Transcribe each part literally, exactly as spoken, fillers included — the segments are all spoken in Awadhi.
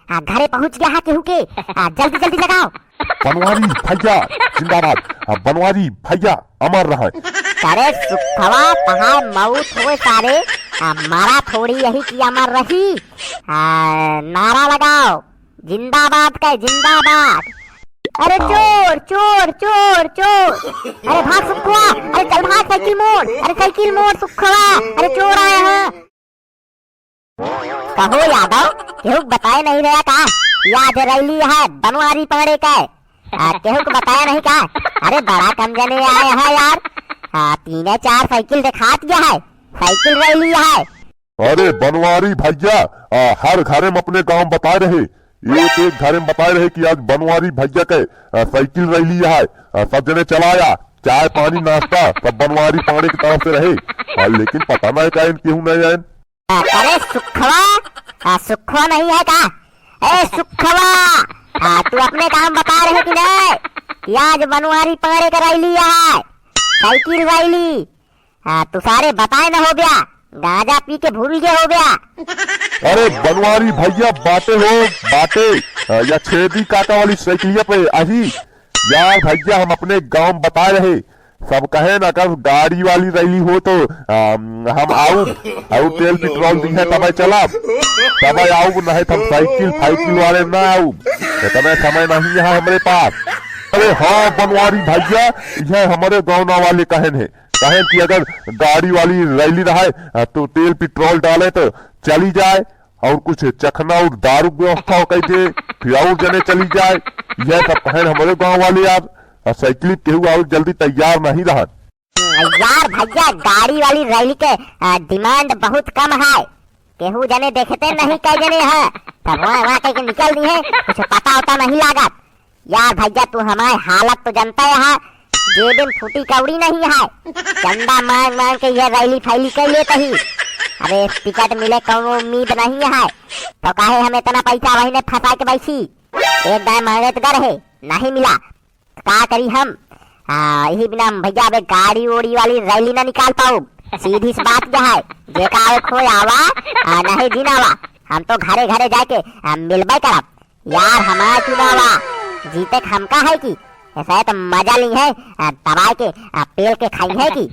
आ, घरे पहुँच गया है केहू के। आ, जल्दी जल्दी लगाओ। बनवारी भैया जिंदाबाद। आ, बनवारी भैया अमर रहे। अरे सुखवा, तहार मौत होए सारे। आ, मरा थोड़ी यही कि अमर रही। आ, नारा लगाओ, जिंदाबाद का जिंदाबाद। अरे चोर, चोर, चोर, चोर। अरे भाग सुखवा, अरे चल भाग, साइकिल मोड़, अरे साइकिल मोड़ सुखवा, अरे चोर आए हैं। कहो यादव, केहू के बताए नहीं रहा का? ये आज रैली है बनवारी पांड़े का। आ, केहू के बताया नहीं का? अरे बड़ा कम जने आए हैं यार। आ, तीने चार साइकिल दिखात गया है, साइकिल रैली है। अरे बनवारी भैया, आ, हर घरे में अपने गांव बताए रहे, एक एक घरे में बताए रहे कि आज बनवारी भैया के, आ, साइकिल रैली है। आ, सब जने चला आया, चाय पानी नाश्ता सब बनवारी पांड़े की तरफ से रहे। आ, लेकिन पता नहीं का केहू नहीं आए। आ, अरे सुखवा, आ, सुखवा नहीं है का? ए सुखवा, आ, तू अपने काम बता रहे कि नहीं कि आज बनवारी पांड़े का रैली है, साइकिल रैली। हाँ, तू सारे बताए न हो बया, गांजा पी के भूल गए हो बया। अरे बनवारी भैया बाटे हो, बाटे, अ, या छेदी काका वाली साइकिलिया पे आही। यार भैया हम अपने गांव में बताए रहे, सब कहे न अगर गाड़ी वाली रैली हो तो, अम, हम आऊ, आऊ तेल पेट्रोल दी है तबे चलब, तबे आऊ नहीं तो हम साइकिल फाइकिल वाले ना आऊ, इतना समय नहीं है हमरे पास। अरे हाँ बनवारी भैया, यह हमारे गाँव वाले कहन है। काहे कि अगर गाड़ी वाली रैली रहे, आ, तो तेल पेट्रोल डाले तो चली जाए, और कुछ चखना और दारू के व्यवस्था हो कह दे, फिर और जने चली जाए। यह सब कहें हमारे गाँव वाले यार, आ, साइकिल केहू और जल्दी तैयार नहीं रहत। यार भैया, गाड़ी वाली रैली के, आ, डिमांड बहुत कम है, केहू जने देखते नहीं कह जने हैं, तब वहाँ वहाँ कह के निकल दी है, कुछ पता उता नहीं लागत। यार भैया, तू हमारे हालत तो जानता है, जेब में फूटी कौड़ी नहीं है। चंदा मांग मांग के ये रैली फैली कर लेते ही। अरे टिकट मिले कौनो उम्मीद नहीं है, तो काहे हम इतना पैसा वही ने फंसा के बैठी? एक दाए मांगे तो गर है, नहीं मिला, तो का करी हम? आ, यही बिना हम भैया अबे गाड़ी ओड़ी वाली रैली ना निकाल पाऊ। सीधी सी बात क्या है, जेका आवे खोए आवा, आ, नहीं जिन आवा। हम तो घरे घरे जाके, आ, मिलबे करब। यार हमार चुनावा, जीते के हमका है कि? ऐसा है तो मजा ली है, आ, दबाए के, आ, पेल के खाई है कि?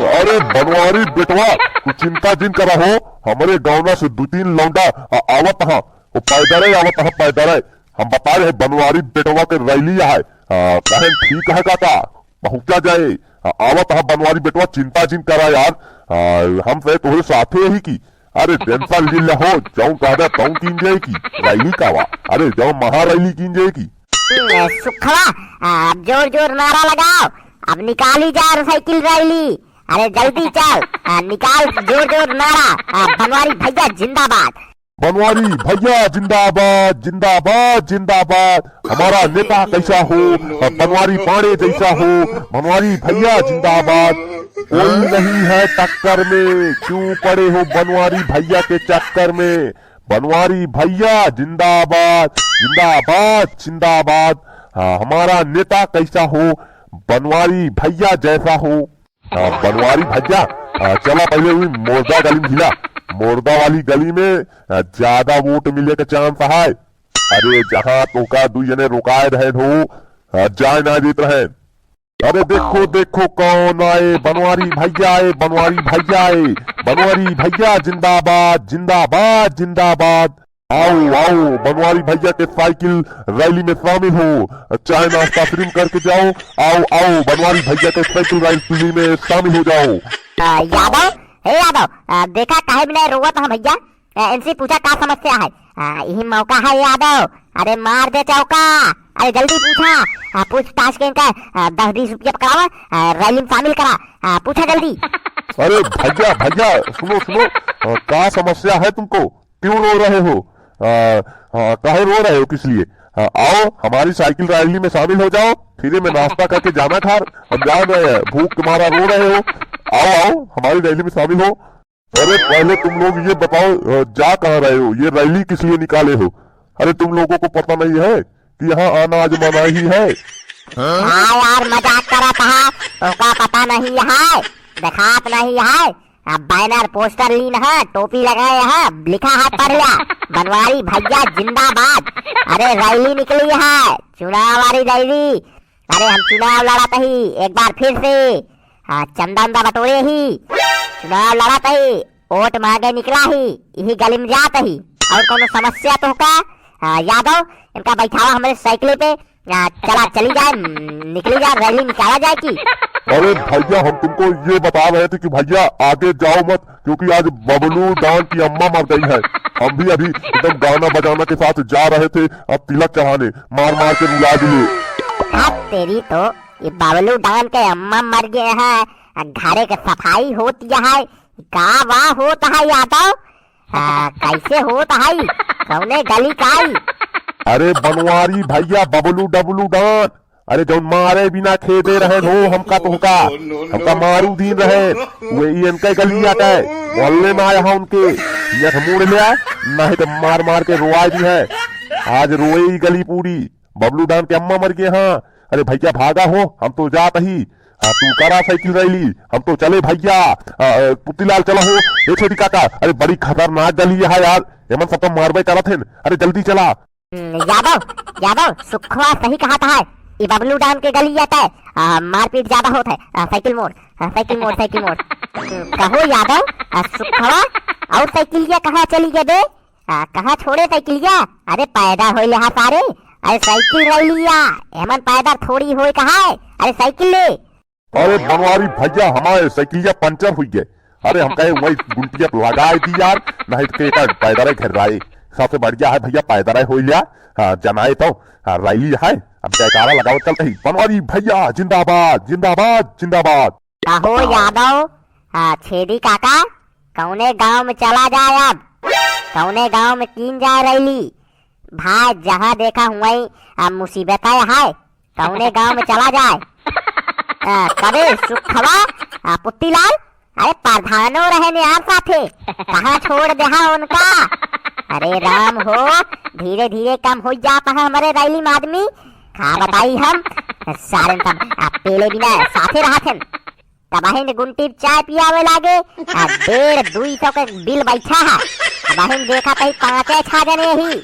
अरे बनवारी बेटवा, तू चिंता जिन करा हो, हमरे गाँव से दू तीन लौंडा, आ, आवत हाँ, वो पैदल आवत हाँ, पैदल। हम बता रहे बनवारी बेटवा के रैली है, आ, कहन ठीक है काका, पहुँचा जाए। आ, आवत हाँ बनवारी बेटवा, चिंता जिन करा यार, आ, हम से तोहरे साथे ही की। अरे टेंशन ली ले हो, जौन कहबे तौन कीन जाए की, रैली का वा, अरे जौन महा रैली कीन जाए की। हम्म, सुखवा, आ, अब जोर जोर नारा लगाओ, अब निकाली जा साइकिल रैली। अरे जल्दी चल, आ, निकाल जोर जोर नारा, आ, बनवारी भैया जिंदाबाद। बनवारी भैया जिंदाबाद, जिंदाबाद, जिंदाबाद। हमारा नेता कैसा हो, बनवारी पांड़े जैसा हो, बनवारी भैया जिंदाबाद। कोई नहीं है टक्कर में, क्यों पड़े हो बनवारी भैया के चक्कर में? बनवारी भैया जिंदाबाद, जिंदाबाद, जिंदाबाद। हाँ, हमारा नेता कैसा हो, बनवारी भैया जैसा हो। आ, बनवारी भैया, आ, चला पहले वही मोरदा गली में हिला। मोरदा वाली गली में, आ, ज्यादा वोट मिले के चांस है। अरे जहाँ तोका दुई जने रोकाए रहे हो, आ, जाए ना देत रहे। अरे देखो, देखो कौन आए, बनवारी भैया आए, बनवारी भैया आए, बनवारी भैया जिंदाबाद, जिंदाबाद, जिंदाबाद। आओ, आओ, बनवारी भैया के साइकिल रैली में शामिल हो, चाय नाश्ता फ्री में करके जाओ। आओ, आओ, बनवारी भैया के साइकिल रैली में शामिल हो जाओ। आ, यादव, हे यादव, आ, देखा काहे बिना रोवत हाँ भैया? आ, इनसे पूछा का समस्या है? आ, यही मौका है यादव, अरे मार दे चौका। अरे जल्दी पूछा, आ, पूछताछ के इनका, आ, दस बीस रुपया पकड़ावा, आ, रैली में शामिल करा, आ, पूछा जल्दी। अरे भैया, भैया, सुनो, सुनो, आ, का समस्या है तुमको? क्यों रो रहे हो? आ, आ, काहे रो रहे हो, किस लिए? आ, आओ, हमारी साइकिल रैली में शामिल हो जाओ, फ्री में नाश्ता करके जाना घर। हम जान रहे हैं, भूख के मारा रो रहे हो। आओ, आओ, हमारी रैली में शामिल हो। अरे, पहले तुम लोग ये बताओ, आ, जा कहाँ रहे हो? ये रैली किस लिए निकाले हो? अरे, तुम लोगों को पता नहीं है कि यहाँ आना आज मनाही है? हाँ यार, मजाक करत हा, ओका पता नहीं है, देखात नहीं है, अब बैनर पोस्टर लीन है, टोपी लगाए है, लिखा है पढ़ ल्या, बनवारी भैया जिंदाबाद। अरे रैली निकली है, चुनाव वाली रैली। अरे हम चुनाव लड़त ही एक बार फिर से, हाँ, चंदा उंदा बटोरे ही, चुनाव लड़त ही, वोट मांगे निकला ही, यही गली में जात ही। और कोनो समस्या तो का? हाँ, यादव, इनका बैठावा हमरे साइकिल पे, हाँ, चला, चली जाए, निकली जाए, रैली निकाला जाए कि। अरे भैया, हम तुमको ये बता रहे थे कि भैया, आगे जाओ मत, क्योंकि आज बबलू डान की अम्मा मर गई है। हम भी अभी एकदम गाना बजाना के साथ जा रहे थे, अब तिलक चढ़ाने, मार मार के रुला दिए। हाँ, तेरी तो, ये बबलू डान के अम्मा मर गए हैं, घरे के सफाई होती है, का वाह होत है यादव? हाँ, कैसे होत है? कौने गली का आई? अरे बनवारी भैया, बबलू डबलू डान, अरे जौन मारे बिना खेदे रहे हो हमका तोहका, हमका मारू दीन रहे, वे ई इनके गली आटे, मोहल्ले में आया है उनके, यख मुड़ लिया, नहीं तो मार मार के रोआ दी है। आज रोए ई गली पूरी, बबलू डान के अम्मा मर गए हाँ। अरे भैया भागा हो, हम तो जात ही। हाँ, तू करा साइकिल रैली, हम तो चले भैया। आ, आ, पुतीलाल चला हो, ए छेदी काका, अरे बड़ी खतरनाक गली है यार, एमन सब तो मारबे करत हैं, अरे जल्दी चला। हम्म, यादव, यादव, सुखवा सही कहत है, ई बबलू डान के गली आटे, आ, मारपीट ज्यादा होत है, आ, साइकिल मोड़, आ, साइकिल मोड़, साइकिल मोड़। हम्म, कहो यादव, आ, सुखवा, और साइकिलिया कहाँ चली गए बे? आ, कहाँ छोड़े साइकिलिया? अरे पैदा होइले हा सारे, अरे साइकिल रैलिया, एमन पैदा थोड़ी होए कहा है, अरे साइकिल ले। अरे बनवारी भैया, हमारे साइकिलिया पंचर हुई गए। अरे हम कहे वही गुंटिया पे लगाए दी यार, नहीं तो के का पैदल घर राए। सबसे बढ़िया है भैया पैदल हो लिया। हाँ, जनाए तो, हाँ, रैली है, अब जयकारा लगाओ चलते ही। बनवारी भैया जिंदाबाद, जिंदाबाद, जिंदाबाद। कहो यादव, हाँ, छेदी काका, कौने गांव में चला जाए अब? कौने गांव में कीन जाए रैली? भाई, जहाँ देखा हुआई, आ, मुसीबत है, है। कौने गांव में चला जाए? आ, कबे सुखवा, आ, पुत्तीलाल, अरे, प्रधानो रहे ने यार साथे, कहाँ छोड़ देहा उनका? अरे राम हो, धीरे धीरे कम हो जात है हमरे रैली में आदमी। का बताई हम, सारे सब, आ, पेले बिना साथे रहत हैं। तबाहिन गुंटी चाय पियावे लागे, आ डेढ़ दुई सौ के बिल बैठा है। तबाहिन देखा तही पाँचे छा जने ही।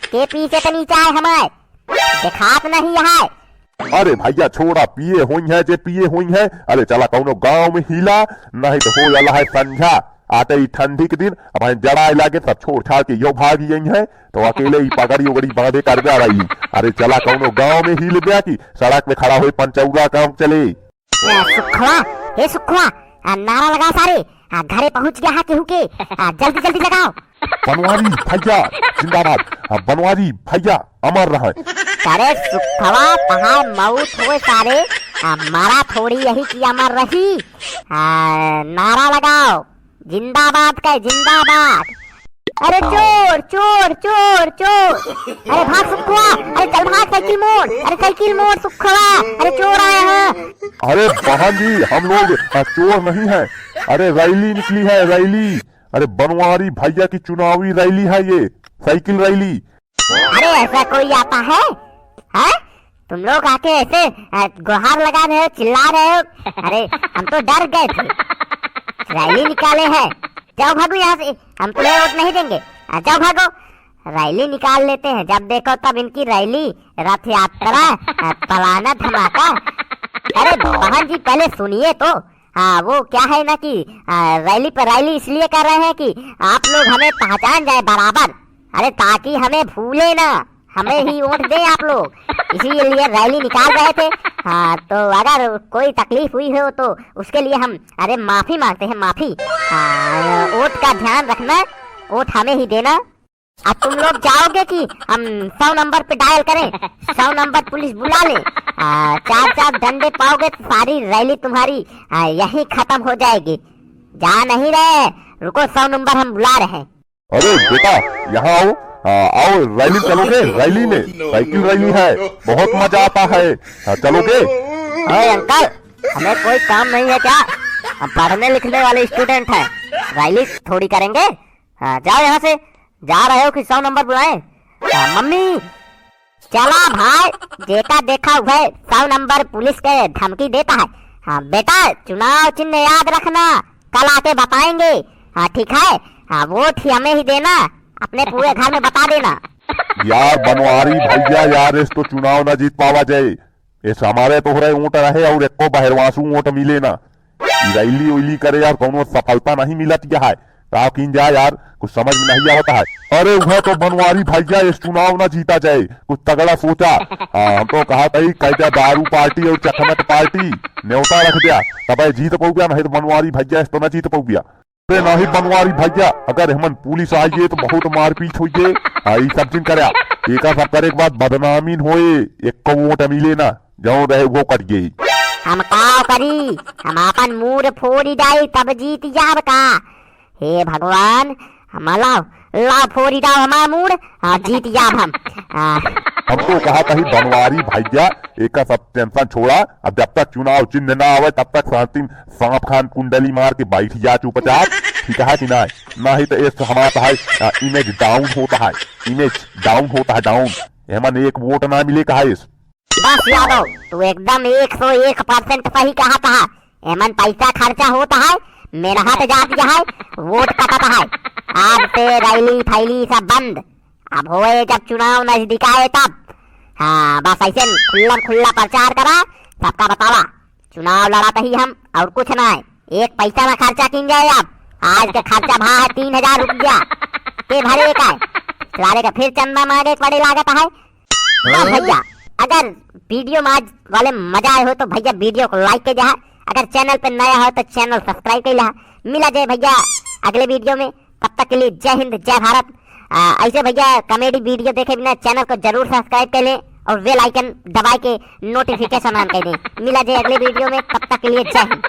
के पीछे तनी चाय हमार देखात नहीं है। अरे भैया छोड़ा, पिए होई है जे पिए होई है। अरे चला कौनो गांव में हिला, नहीं तो हो जाला है संझा। आते ही ठंडी के दिन, अब हम जड़ाए लागे, सब छोड़ छाड़ के यो भाग यही है, तो अकेले ही पगड़ी उगड़ी बांधे कर जा रही। अरे चला कौनो गांव में हिल गया कि सड़क में खड़ा हुए पंचौरा काम चले। ए, सुखवा, ए सुखवा, आ, नारा लगा सारे, आ, घरे पहुंच गया है केहू के, आ, जल्दी जल्दी लगाओ। बनवारी भैया जिंदाबाद, आ, बनवारी भैया अमर रहे। अरे सुखवा, तहार मौत होए सारे, आ, मारा थोड़ी यही कि अमर रही, आ, नारा लगाओ, जिंदाबाद के जिंदाबाद। अरे चोर, चोर, चोर, चोर। अरे भाग सुखवा, अरे चल भाग साइकिल मोड़, अरे साइकिल मोड़ सुखवा, अरे चोर आए हैं। अरे बहन जी, हम लोग, अ, चोर नहीं हैं। अरे रैली निकली है, रैली। अरे बनवारी भैया की चुनावी रैली है ये, साइकिल रैली। अरे ऐसा कोई आता है? हैं? तुम लोग आके ऐसे, अ, गुहार लगा रहे हो, चिल्ला रहे हो। अरे, हम तो डर गए थे। रैली निकाले हैं। जाओ भागो यहाँ से, हम तुम्हें वोट नहीं देंगे। अ, जाओ भागो। रैली निकाल लेते हैं, जब देखो तब इनकी रैली, रथ यात्रा, अ, फलाना धमाका। अरे बहन जी, पहले सुनिए तो। हाँ, वो क्या है ना कि, आ, रैली पर रैली इसलिए कर रहे हैं कि आप लोग हमें पहचान जाए बराबर। अरे, ताकि हमें भूले ना, हमें ही वोट दें आप लोग, इसीलिए रैली निकाल रहे थे। हाँ, तो अगर कोई तकलीफ हुई हो तो उसके लिए हम, अरे, माफी मांगते हैं, माफी। हाँ, वोट का ध्यान रखना, वोट हमें ही देना। अब तुम लोग जाओगे कि हम सौ नंबर पे डायल करें, सौ नंबर पुलिस बुला ले, आ, चार चार डंडे पाओगे तो सारी रैली तुम्हारी, आ, यहीं खत्म हो जाएगी। जा नहीं रहे, रुको, सौ नंबर हम बुला रहे हैं। अरे बेटा, यहाँ आओ, आ, आओ, रैली चलोगे? रैली में साइकिल रैली है, बहुत मजा आता है। हाँ, चलोगे? अरे अंकल, हमें कोई काम नहीं है क्या? हम पढ़ने लिखने वाले स्टूडेंट हैं, रैली थोड़ी करेंगे। हाँ, जाओ यहाँ से, जा रहे हो कि सौ नंबर बुलाएं? हाँ, मम्मी, चला भाई, जेका देखा वह सौ नंबर पुलिस के धमकी देता है। हाँ बेटा, चुनाव चिन्ह याद रखना, कल आके बताएंगे। हाँ, ठीक है। हाँ, वोट ही हमें ही देना, अपने पूरे घर में बता देना। यार बनवारी भैया, यार, इस तो चुनाव ना जीत पावा जाए। इस हमारे तोहरे वोट रहे और एको बहरवासू वोट मिले ना। ई रैली उइली करे यार, कौनो सफलता नहीं मिलत है। का कीन जाए यार, कुछ समझ में नहीं आवत है। अरे उहे तो बनवारी भैया, इस चुनाव ना जीता जाए, कुछ तगड़ा सोचा। हाँ, हम तो कहा था ही, कह दिया दारू पार्टी और चखनट पार्टी न्योता रख दिया, तब जीत पउब्या, नहीं तो बनवारी भैया इस तो ना जीत पउब्या। अरे नाही बनवारी भैया, अगर हमन पुलिस आइए तो बहुत मारपीट होइए। हाँ, ई सब जिन करया, एका सब करे के बाद बदनामी न होए, एको वोट मिले ना, जौन रहे वो कट गई। हम का करी, हम आपन मूड़ फोड़ी जाई तब जीत जाब का? हे भगवान, हम लाओ, लाओ फोड़ी जाओ हमार मूड़, हाँ, जीत जाब हम। हाँ। हम तो कहा था ही बनवारी भैया, एका सब tension छोड़ा, अब जब तक चुनाव चिन्ह ना आवे तब तक शांति में सांप खान कुंडली मार के बैठ जा चुपचाप, ठीक है कि ना? नाही तो इस हमारा तो है, आ, image down होता है, image down होता है, down। एमन एक वोट ना मिले कहा इस। बस यादव, तू एकदम एक सौ एक percent सही कहा था। एमन पैसा खर्चा होता है, मेहनत जाती है, वोट कटता है। आज से रैली फैली सब बंद। अब होए जब चुनाव नजदीक आए तब। हाँ, बस ऐसे खुल्लम खुल्ला प्रचार करा, सबका बतावा। चुनाव लड़त ही हम, और कुछ ना है। एक पैसा ना खर्चा कीन जाए अब। आज के खर्चा भा है तीन हजार रुपया। के भरे का है? सारे का फिर चंदा मांगे के पड़े लागत है। बस भैया, अगर video में आज वाले मजा आए हो तो भैया video को like कर दे, अगर channel पे नया हो तो channel subscribe कर ले। मिला जाए भैया अगले video में, तब तक के लिए जय हिंद, जय भारत। आ, ऐसे भैया comedy video देखे बिना channel को जरूर subscribe कर लें और bell icon दबाए के notification on कर दें। मिला जाए अगले video में, तब तक के लिए जय हिंद।